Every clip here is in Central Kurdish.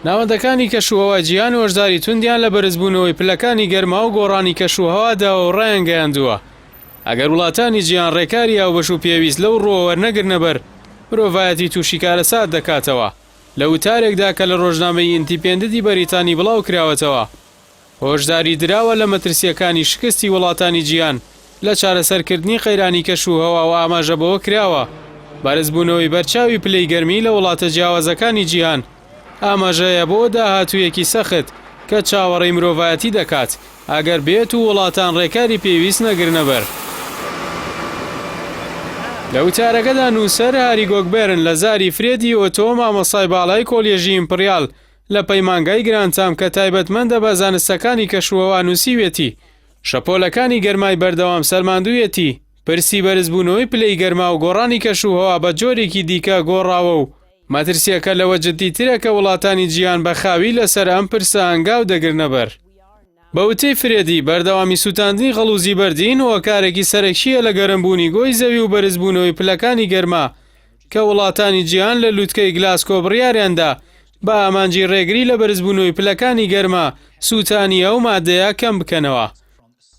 ناوەندەکانی کەشوهەوای جیهان هۆشداری توندیان لە بەرزبوونەوەی پلەکانی گەرما و گۆڕانی کەشوهەوا داوە و ڕایانگەیاندووە، ئەگەر وڵاتانی جیهان ڕێکاری هاوبەش و پێویست لەو ڕووە وەرنەگرنەبەر، مرۆڤایەتی تووشی کارەسات دەکاتەوە. لە وتارێکدا کە لە ڕۆژنامەی ئیندیپێندنتی بەریتانی بڵاوکراوەتەوە، هۆشداری دراوە لە مەترسییەکانی شکستی وڵاتانی جیهان لە چارەسەرکردنی قەیرانی کەشوهەوا و ئاماژە بەوە کراوە، بەرزبوونەوەی بەرچاوی پلەی گەرمی لە وڵاتە جیاوازەکانی جیهان ئاماژەیە بۆ داهاتوویەکی سەخت کە چاوەڕێی مرۆڤایەتی دەکات ئەگەر بێت و وڵاتان ڕێکاری پێویست نەگرنەبەر. لە وتارەکەدا نووسەر هاری گۆکبێرن لە زاری فرێدی ئۆتۆ مامۆستای باڵای کۆلێژی ئیمپریال لە پەیمانگای گرانتام کە تایبەتمەندە بە زانستەکانی کەشوهەوا نووسیویەتی، شەپۆلەکانی گەرمای بەردەوام سەلماندوویەتی پرسی بەرزبوونەوەی پلەی گەرما و گۆڕانی کەشوهەوا بە جۆرێکی دیکە گۆڕاوە و مەترسییەکە لەوە جددیترە کە وڵاتانی جیهان بە خاوی لەسەر ئەم پرسە هەنگاو دەگرنەبەر. بە وتەی فرێدی، بەردەوامی سووتاندنی غەڵوزی بەردین هۆکارێکی سەرەکییە لە گەرمبوونی گۆی زەوی و بەرزبوونەوەی پلەکانی گەرما کە وڵاتانی جیهان لە لوتکەی گلاسکۆ بڕیاریان دا بە ئامانجی ڕێگری لە بەرزبوونەوەی پلەکانی گەرما سووتانی ئەو مادەیە کەم بکەنەوە.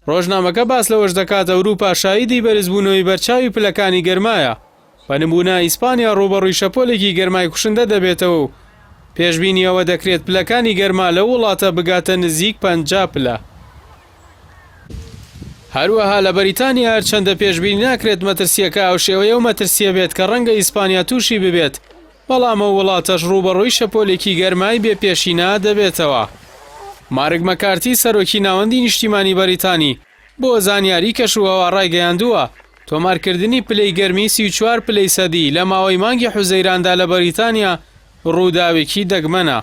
ڕۆژنامەکە باس لەوەش دەکات ئەوروپا شاهیدی بەرزبوونەوەی بەرچاوی پلەکانی گەرمایە، بە نموونە ئیسپانیا ڕووبەڕووی شەپۆلێکی گەرمای کوشندە دەبێتەوە و پێشبینی ئەوە دەکرێت پلەکانی گەرما لەو وڵاتە بگاتە نزیک 50 پلە. هەروەها لە بەریتانیا هەرچەندە پێشبینی ناکرێت مەترسییەکە هاوشێوەی ئەو مەترسییە بێت کە ڕەنگە ئیسپانیا تووشی ببێت، بەڵام ئەو وڵاتەش ڕووبەڕووی شەپۆلێکی گەرمای بێ پێشینە دەبێتەوە. مارک مەکارتی سەرۆکی ناوەندی نیشتیمانی بەریتانی بۆ زانیاری کەشوهەوا ڕایگەیاندووە، تۆمارکردنی پلەی گەرمی 34 پلەی سەدی لە ماوەی مانگی حوزەیراندا لە بەریتانیا ڕووداوێکی دەگمەنە.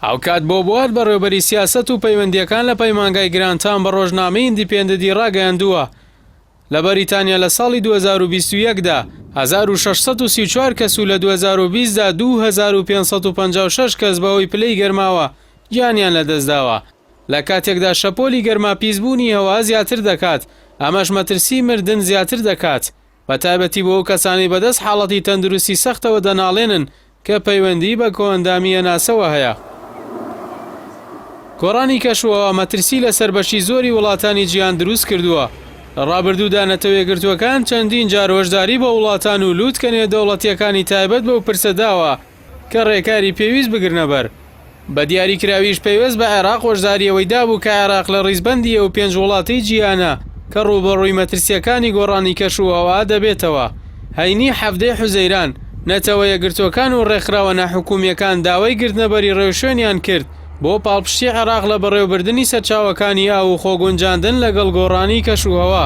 هاوکات بۆب وارد بەڕێوبەری سیاسەت و پەیوەندییەکان لە پەیمانگای گرانتام بە ڕۆژنامەی ئیندیپێندنتی ڕاگەیاندووە، لە بەریتانیا لە ساڵی 2021 دا 1634 کەس و لە 2020 دا 2556 کەس بەهۆی پلەی گەرماوە گیانیان لەدەستداوە، لە کاتێکدا شەپۆلی گەرما پیسبوونی هەوا زیاتر دەکات، ئەمەش مەترسی مردن زیاتر دەکات. بەتایبەتی بۆ ئەو کەسانەی بەدەست حاڵەتی تەندروستی سەختەوە دەناڵێنن کە پەیوەندی بە کۆئەندامی هەناسەوە هەیە. گۆڕانی کەشوهەوا مەترسی لەسەر بەشی زۆری وڵاتانی جیهان دروست کردووە. لە ڕابردوودا نەتەوەیەکگرتووەکان چەندین جار هۆشداری بە وڵاتان و لووتکە نێودەوڵەتییەکانی تایبەت بەو پرسە داوە کە ڕێکاری پێویست بگرنەبەر. بە دیاریکراویش پەیوەست بە عێراق هۆشداری ئەوەی دابوو کە عێراق لە ڕیزبەندی ئەو پێنج وڵاتەی جیهانە کە ڕووبەڕووی مەترسییەکانی گۆڕانی کەشوهەوا دەبێتەوە. هەینی حەڤدەی حوزەیران، نەتەوە یەکگرتووەکان و ڕێکخراوە ناحکومییەکان داوای گرتنەبەری ڕێوشوێنیان کرد بۆ پاڵپشتی عێراق لە بەڕێوەبردنی سەرچاوەکانی ئاو و خۆگونجاندن لەگەڵ گۆڕانی کەشوهەوا.